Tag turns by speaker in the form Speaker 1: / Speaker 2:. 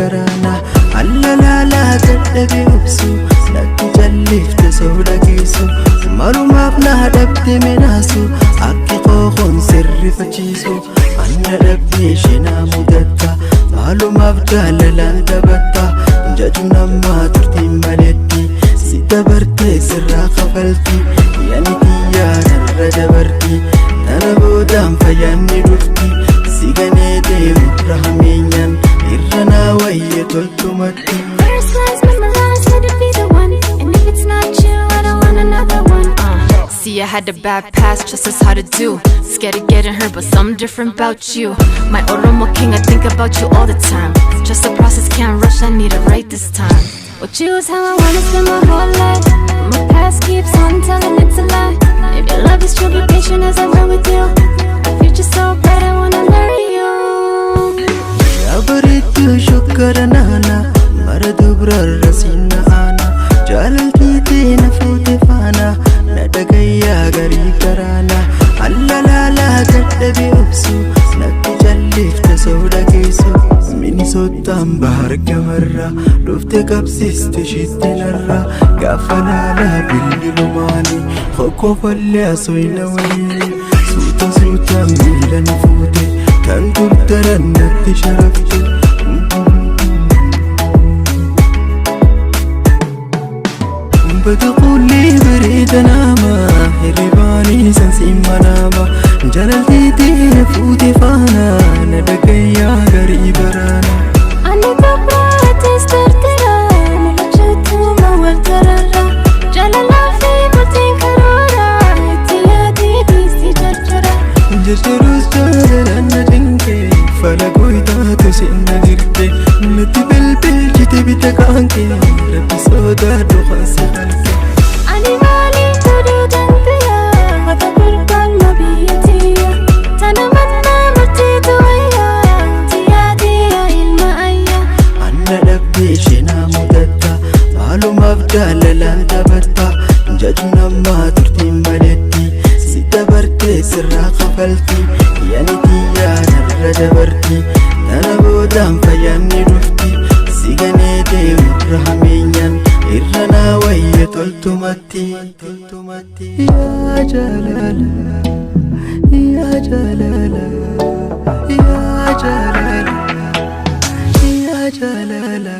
Speaker 1: garaana. Allalaalaa dadhabee obsu natti jallifte sooda geessu. Malumaaf na dhabde menaasu akki qooqoon sirrifachiisu. Anna dhabdee isheenaa mudatta maalumaaf jaalalaa taphatta. Jaju namaa turtiin maletti si dabartee sirraa kafalti. Yani xiyyaa narra dabarti tana boodaan fayyaan ni dhufti. Si ganee deemu rahameenyaan irra naa wayya toltumatti.
Speaker 2: First glance, memorize, had to be the one. And if it's not you, I don't want another one.
Speaker 3: See, I had a bad past, just as how to do. Scared of getting hurt, but something different about you. My Oromo king, I think about you all the time. Just the process, can't rush, I need it right this time.
Speaker 2: Well, choose how I wanna spend my whole life. But my past keeps on telling it's a lie. If your love is true, be patient as I run with you. The future's so bright, I wanna marry you.
Speaker 1: Yaa bareedduu shokkara naana mara dubrarra sinna aana jaalaltii tee na fuute faana na dhagayyaa garii garaana allalaalaa dadhabee obsu natti jallifte sooda geessu. Minisootaan bahar gamarra dhufte qabsiiste shitte narra gaafa laalaa bilbilumaani hokkofallee asoyna waliini suuta suuta miila na fuute kan turtaran natti sharafte. Bata qullee bareeda nama hirribaanii sansiin manaama jaalaltii na fuute faana na dhagayyaa garii baraana.
Speaker 2: Ani gabraatis tartira, mul'achuutu wal tararra. Jaalalaa fi bultiin karoora, itti yaadii dhiisii jarjara.
Speaker 1: Jarjarus jaalalaan na cinqe fala gooytaatu sinna dirqe natti bilbilchite bita kaanke rabbi sodaadhu kan si halke.
Speaker 2: Ani maaliin godhuu danda'a? Mata gurgurma biyya tiyya. Tana mannaa murtiitu wayyaa, itti yaadii yaa ilma ayyaa.
Speaker 1: Anna dhabdee isheenaa mudatta maalumaaf jaalalaa taphatta. Jaju namaa turtiin maletti si dabartee sirraa kafalti. Yani xiyyaa narra dabarti tana boodaan fayyaan ni dhufti. Si ganee deemu rahameenyaan irra naa wayya toltumatti. Yaa jaalala, yaa jaalala, yaa jaalala, yaa jaalala.